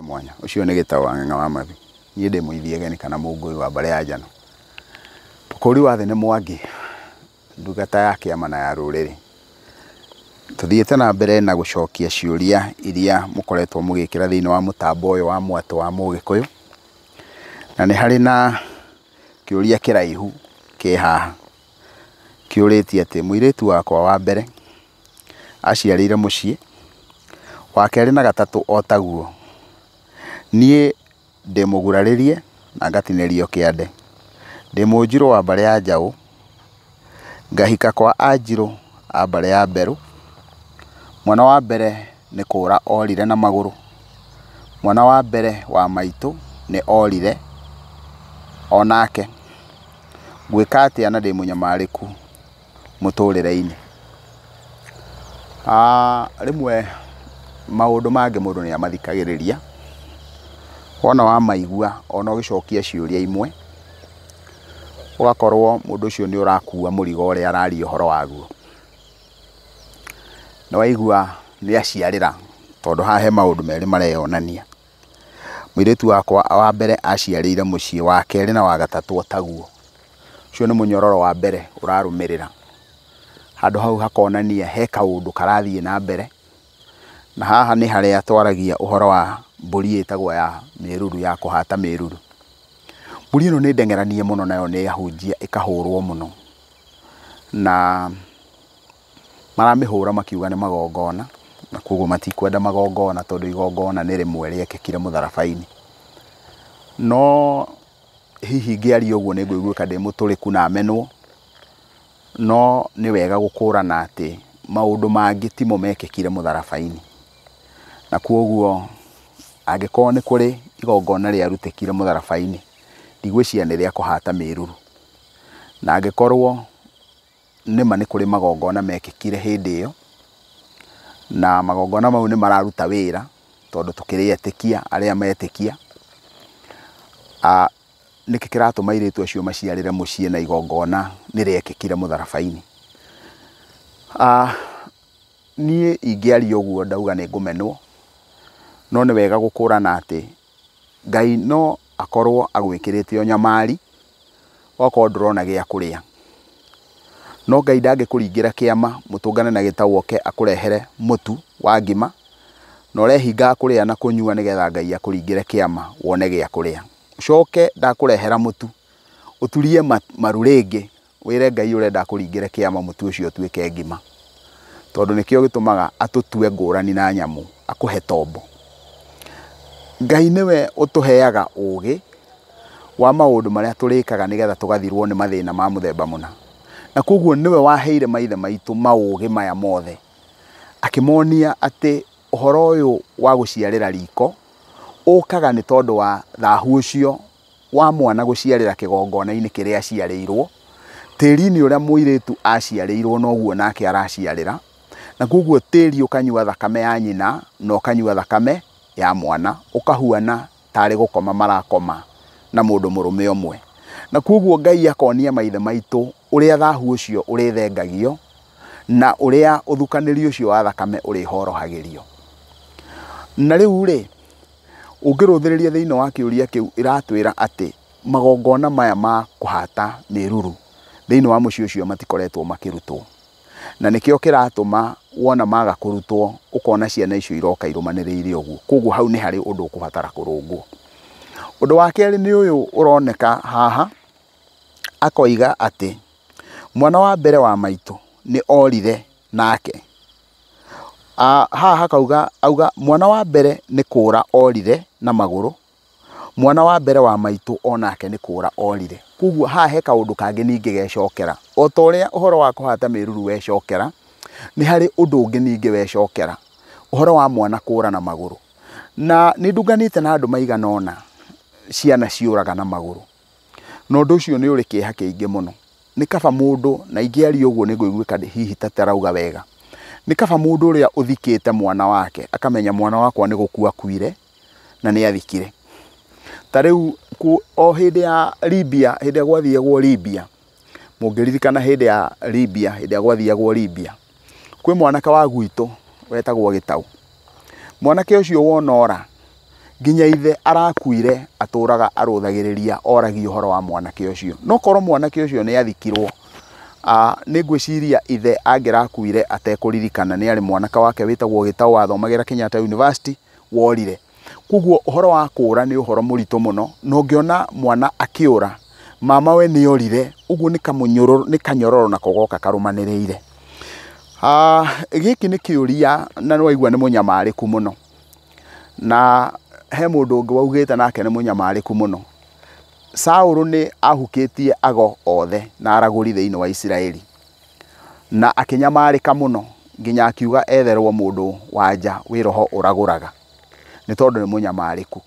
Mwanya ũcio nĩ Gĩtaũ wa Ng'ang'a wa Mathi. Niĩ ndĩ mũithiegeni kana mũngũi wa mbarĩ ya Njano. Mũkũri wa thĩ nĩ Mwangi, ndungata ya kĩama na ya rũrĩrĩ. Tũthiĩte na mbere na gũcokia ciũria iria mũkoretwo mũgĩkĩra thĩinĩ wa mũtambo ũyũ wa mwatũ wa Mũgĩkũyũ. Na nĩ harĩ na kĩũria kĩraihu kĩ haha kĩũrĩtie atĩ mũirĩtu wakwa wa mbere aciarĩire mũciĩ, wa kerĩ na gatatũ o taguo. Niĩ ndĩ mũgurarĩrie na ngatinĩrio kĩande. Ndĩ mũnjirũ wa mbarĩ ya Njaũ, ngahika kwa anjirũ a mbarĩ ya Mberũ. Mwana wa mbere nĩ kũra orire na magũrũ. Mwana wa mbere wa maitũ nĩ orire onake. Ngwĩka atĩa na ndĩ mũnyamarĩku mũtũrĩre-inĩ? Rĩmwe maũndũ mangĩ mũndũ nĩ amathikagĩrĩria, wona wamaigua ona ũgĩcokia ciũria imwe, ũgakorwo mũndũ ũcio nĩ ũrakua mũrigo ũrĩa araria ũhoro waguo. Nĩ waigua nĩ aciarĩra, tondũ haha he maũndũ merĩ mareyonania. Mũirĩtu wakwa wa mbere aciarĩire mũciĩ, wa kerĩ na wa gatatũ o taguo. Ũcio nĩ mũnyororo wa mbere ũrarũmĩrĩra. Handũ hau hakonania he kaũndũ karathiĩ na mbere. Na haha nĩ harĩa twaragia ũhoro wa mbũri ĩtagwo ya mĩruru, ya kũhata mĩruru. Mbũri ĩno nĩ ndeng'eranie mũno, nayo nĩ ahunjia ĩkahũrwo mũno. Na maramĩhũra makiuga nĩ magongona, na koguo matikwenda magongona tondũ igongona nĩ rĩmwe rĩekĩkire mũtharaba-inĩ. No hihi ngĩaria ũguo nĩ ngũiguĩka ndĩ mũtũrĩku na menwo, no nĩ wega gũkũrana atĩ maũndũ mangĩ timo mekĩkire mũtharaba-inĩ. Na koguo angĩkorwo nĩ kũrĩ igongona rĩarutĩkire mũtharaba-inĩ, ndigwĩciria nĩ rĩa kũhata mĩruru. Na angĩkorwo nĩma nĩ kũrĩ magongona mekĩkire hĩndĩ ĩyo, na magongona mau nĩ mararuta wĩra tondũ tũkĩrĩ etĩkia arĩa metĩkia, nĩkĩ kĩratũma airĩtu acio maciarĩre mũciĩ na igongona nĩ rĩekĩkire mũtharaba-inĩ? Niĩ ingĩaria ũguo ndauga nĩ ngũmenwo, no nĩ wega gũkũrana atĩ Ngai no akorwo agwĩkĩrĩte ũnyamari, okorwo ndũrona gĩa kũrĩa. No Ngai ndangĩkũringĩra kĩama mũtũngane na Gĩtaũ oke akũrehere mũtu wa ngima, na ũrehinga kũrĩa na kũnyua nĩgetha Ngai akũringĩre kĩama wone gĩa kũrĩa. Ũcoke ndakũrehera mũtu, ũturie maru rĩngĩ, wĩre Ngai ũrenda akũringĩre kĩama mũtu ũcio ũtuĩke ngima. Tondũ nĩkĩo gĩtũmaga atũtue ngũrani na nyamũ, akũhe tombo. Ngai nĩwe ũtũheaga ũgĩ wa maũndũ marĩa tũrĩkaga nĩgetha tũgathirwo nĩ mathĩna ma mũthemba mũna. Na koguo nĩwe waheire maithe maitũ maũgĩ maya mothe, akĩmonia atĩ ũhoro ũyũ wa gũciarĩra riko ũkaga nĩ tondũ wa thahu ũcio wa mwana gũciarĩra kĩgongona-inĩ kĩrĩa aciarĩirwo, tĩri-inĩ ũrĩa mũirĩtu aciarĩirwo noguo nake araciarĩra, na koguo tĩri ũkanyua thakame ya nyina na ũkanyua thakame ya mwana, ũkahuana tarĩ gũkoma marakoma na mũndũ mũrũme ũmwe. Na koguo Ngai akonia maithe maitũ ũrĩa thahu ũcio ũrĩthengagio na ũrĩa ũthukanĩri ũcio wa thakame ũrĩhorohagĩrio. Na rĩu rĩ, ũngĩrũthĩrĩria thĩinĩ wa kĩũria kĩu ĩratwĩra atĩ magongona maya ma kũhata mĩruru thĩinĩ wa mũciĩ ũcio matikoretwo makĩrutwo. Na nĩkĩo kĩratũma wona maga kũrutwo ũkona ciana icio iroka irũmanĩrĩire ũguo. Koguo hau nĩ harĩ ũndũ ũkũbatara kũrũngwo. Ũndũ wa kerĩ nĩ ũyũ ũroneka haha, akoiga atĩ mwana wa mbere wa maitũ nĩ orire nake. Haha hakauga, auga mwana wa mbere nĩ kũra orire na magũrũ, mwana wa mbere wa maitũ onake nĩ kũra orire. Koguo haha he kaũndũ kangĩ ningĩ gecokera. O ta ũrĩa ũhoro wa kũhata mĩruru wecokera, nĩ harĩ ũndũ ũngĩ ningĩ wecokera, ũhoro wa mwana kũra na magũrũ. Na nĩ ndunganĩte na andũ maigana ũna ciana ciũraga na magũrũ. Na ũndũ ũcio nĩ ũrĩ kĩeha kĩingĩ mũno. Nĩ kaba mũndũ, na ingĩaria ũguo nĩ ngũiguĩka hihi ta tarauga wega, nĩ kaba mũndũ ũrĩa ũthikĩte mwana wake akamenya mwana wakwa nĩ gũkua akuire na nĩ athikire. Ta rĩu o hĩndĩ ya Libya, hĩndĩ ĩrĩa gwathiagwo Libya, mũngĩririkana hĩndĩ ya Libya, hĩndĩ ĩrĩa gwathiagwo Libya, kwĩ mwanake wa gwitũ wetagwo Gĩtaũ. Mwanake ũcio wona ora, Nginya ithe arakuire atũraga arũthagĩrĩria oragia ũhoro wa mwanake ũcio. No korwo mwanake ũcio nĩ athikirwo, nĩ ngwĩciria ithe angĩrakuire atekũririkana nĩ arĩ mwanake wake wĩtagwo Gĩtaũ wathomagĩra Kenyatta University worire. Koguo ũhoro wa kũũra nĩ ũhoro mũritũ mũno, na ũngĩona mwana akĩũra mama we nĩ orire, ũguo nĩ kanyororo nako goka karũmanĩrĩire. Gĩkĩ nĩ kĩũria na nĩ waigua nĩ mũnyamarĩku mũno, na he mũndũ ũngĩ waugĩte nake nĩ mũnyamarĩku mũno. Saũlũ nĩ ahukĩtie ago othe na aragũri thĩinĩ wa Isiraeli, na akĩnyamarĩka mũno nginya akiuga etherwo mũndũ wa nja wĩ roho ũragũraga, nĩ tondũ nĩ mũnyamarĩku.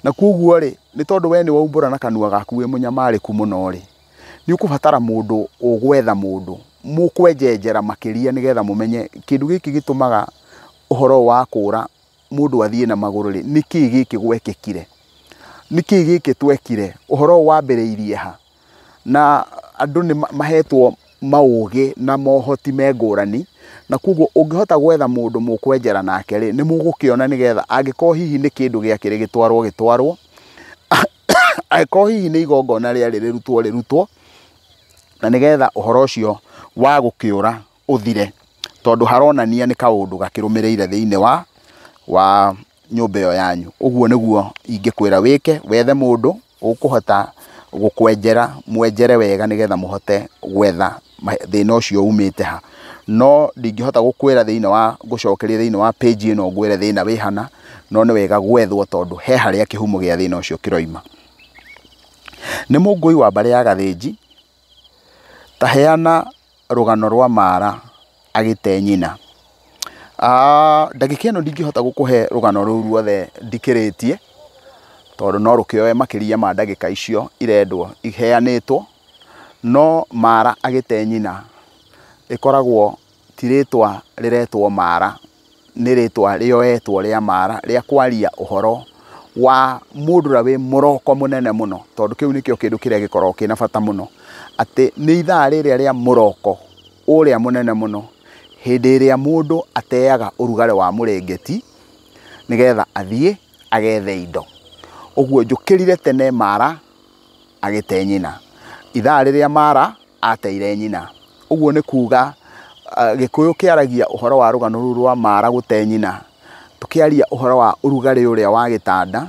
Na koguo rĩ, nĩ tondũ we nĩ waumbũra na kanua gaku wĩ mũnyamarĩku mũno rĩ, nĩ ũkũbatara mũndũ ũgwetha mũndũ mũkwenjenjera makĩria nĩgetha mũmenye kĩndũ gĩkĩ gĩtũmaga ũhoro wa kũũra mũndũ athiĩ na magũrũ rĩ, nĩ kĩĩ gĩkĩ gwekĩkire, nĩ kĩĩ gĩkĩ twekire, ũhoro ũyũ wambĩrĩirie ha. Na andũ nĩ mahetwo maũgĩ na mohoti me ngũrani, na koguo ũngĩhota gwetha mũndũ mũkwenjera nake rĩ, nĩ mũgũkĩona nĩgetha angĩkorwo hihi nĩ kĩndũ gĩakĩrĩ gĩtwarwo gĩtwarwo, angĩkorwo hihi nĩ igongona rĩarĩ rĩrutwo rĩrutwo, na nĩgetha ũhoro ũcio wa gũkĩũra ũthire, tondũ haronania nĩ kaũndũ gakĩrũmĩrĩire thĩinĩ wa nyũmba ĩyo yanyu. Ũguo nĩguo ingĩkwĩra wĩke, wethe mũndũ ũkũhota gũkwenjera, mwenjere wega nĩgetha mũhote gwetha thĩna ũcio umĩte ha. No ndingĩhota gũkwĩra thĩinĩ wa ngũcokeria thĩinĩ wa page ĩno ngwĩre thĩna wĩ hana, no nĩ wega gwethwo tondũ he harĩa kĩhumo gĩa thĩna ũcio kĩroima. Nĩ mũngũi wa mbarĩ ya Gathĩnji, ta heana rũgano rwa Mara agĩte nyina. Ndagĩka ĩno ndingĩhota gũkũhe rũgano rũu ruothe ndikĩrĩtie, tondũ no rũkĩoe makĩria ma ndagĩka icio irendwo iheanĩtwo. No Mara agĩte nyina ĩkoragwo ti rĩtwa rĩretwo Mara, nĩ rĩtwa rĩoetwo rĩa Mara rĩa kwaria ũhoro wa mũndũ ũrĩa wĩ mũroko mũnene mũno, tondũ kĩu nĩkĩo kĩndũ kĩrĩa gĩkoragwo kĩna bata mũno, atĩ nĩ ithaa rĩrĩa rĩa mũroko ũrĩa mũnene mũno, hĩndĩ ĩrĩa mũndũ ateaga ũrugarĩ wa mũrĩngĩti nĩgetha athiĩ agethe indo. Ũguo njũkĩrire tene Mara agĩte nyina, ithaa rĩrĩa Mara ateire nyina. Ũguo nĩ kuga Gĩkũyũ kĩaragia ũhoro wa rũgano rũu rwa Mara gũte nyina, tũkĩaria ũhoro wa ũrugarĩ ũrĩa wa gĩtanda,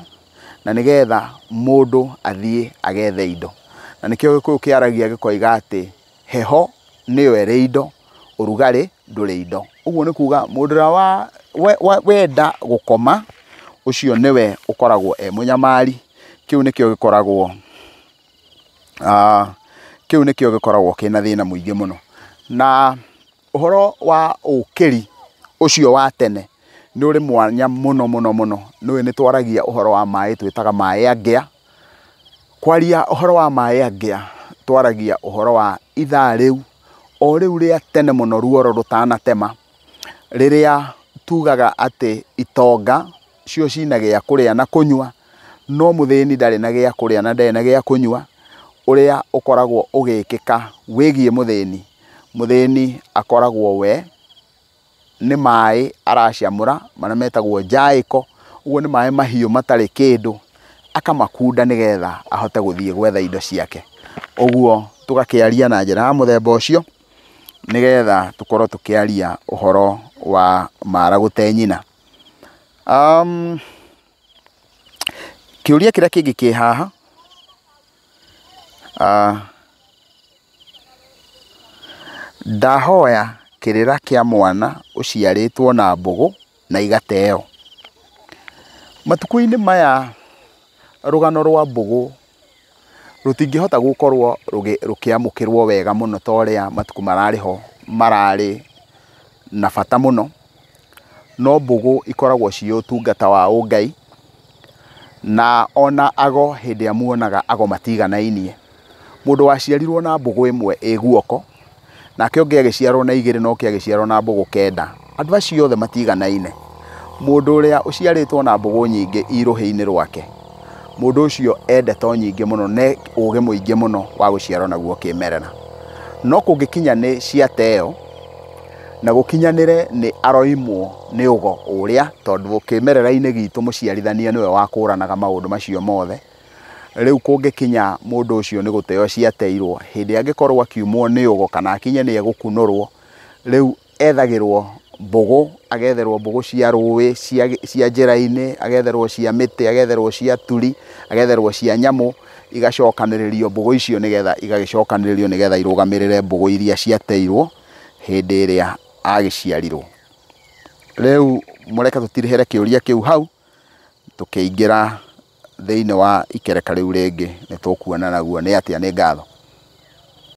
na nĩgetha mũndũ athiĩ agethe indo. Na nĩkĩo Gĩkũyũ kĩaragia gĩkoiga atĩ heho nĩyo ĩrĩ indo, ũrugarĩ ndũrĩ indo. Ũguo nĩ kuga mũndũ ũrĩa wenda gũkoma ũcio nĩwe ũkoragwo e mũnyamari. Kĩu nĩkĩo gĩkoragwo kĩu nĩkĩo gĩkoragwo kĩna thĩna mũingĩ mũno. Na ũhoro wa ũkĩri ũcio wa tene nĩ ũrĩ mwanya mũno mũno mũno. Nĩũĩ nĩ twaragia ũhoro wa maĩ, twĩtaga maĩ angĩa. Kwaria ũhoro wa maĩ angĩa, twaragia ũhoro wa ithaa rĩu o rĩu rĩa tene mũno ruoro rũtanatema, rĩrĩa tugaga atĩ itonga cio cina gĩa kũrĩa na kũnyua, no mũthĩni ndarĩ na gĩa kũrĩa na ndarĩ na gĩa kũnyua. Ũrĩa ũkoragwo ũgĩkĩka wĩgiĩ mũthĩni, mũthĩni akoragwo we nĩ maĩ aracamũra marĩa metagwo njaĩko, ũguo nĩ maĩ mahiũ matarĩ kĩndũ, akamakunda nĩgetha ahote gũthiĩ gwetha indo ciake. Ũguo tũgakĩaria na njĩra ya mũthemba ũcio nĩgetha tũkorwo tũkĩaria ũhoro wa Mara gũte nyina. Kĩũria kĩrĩa kĩngĩ kĩ haha, ndahoya kĩrĩra kĩa mwana ũciarĩtwo na mbũgũ na igateo. Matukũ-inĩ maya rũgano rwa mbũgũ rũtingĩhota gũkorwo rũkĩamũkĩrwo wega mũno ta ũrĩa matukũ mararĩ ho mararĩ na bata mũno. No mbũgũ ikoragwo ciĩ ũtungata wa ũngai, na ona ago hĩndĩ ĩrĩa muonaga ago matiganainie. Mũndũ waciarirwo na mbũgũ ĩmwe ĩ guoko, nake ũngĩ agĩciarwo na igĩrĩ na ũngĩ agĩciarwo na mbũgũ kenda. Andũ acio othe matiganaine. Mũndũ ũrĩa ũciarĩtwo na mbũgũ nyingĩ irũhĩ-inĩ rwake, mũndũ ũcio e ndeto nyingĩ mũno na ũgĩ mũingĩ mũno wa gũciarwo naguo kĩmerera. No kũngĩkinya nĩ ciateo na gũkinyanĩre nĩ aroimwo nĩ ũgo ũrĩa, tondũ kĩmerera-inĩ gitũ mũciarithania nĩwe wakũranaga maũndũ macio mothe. Rĩu kũngĩkinya mũndũ ũcio nĩ gũteo ciateirwo, hĩndĩ angĩkorwo akiumwo nĩ ũgo kana akinye nĩ egũkunũrwo, rĩu ethagĩrwo mbũgũ, agetherwo mbũgũ cia rũĩ, cia njĩra-inĩ, agetherwo cia mĩtĩ, agetherwo cia turi, agetherwo cia nyamũ, igacokanĩrĩrio mbũgũ icio nĩgetha igagĩcokanĩrĩrio nĩgetha irũgamĩrĩre mbũgũ iria ciateirwo hĩndĩ ĩrĩa agĩciarirwo. Rĩu mũreke tũtirihĩre kĩũria kĩu hau, tũkĩingĩra thĩinĩ wa ikereka rĩu rĩngĩ nĩ tũkuona naguo nĩ atĩa. Nĩ ngatho.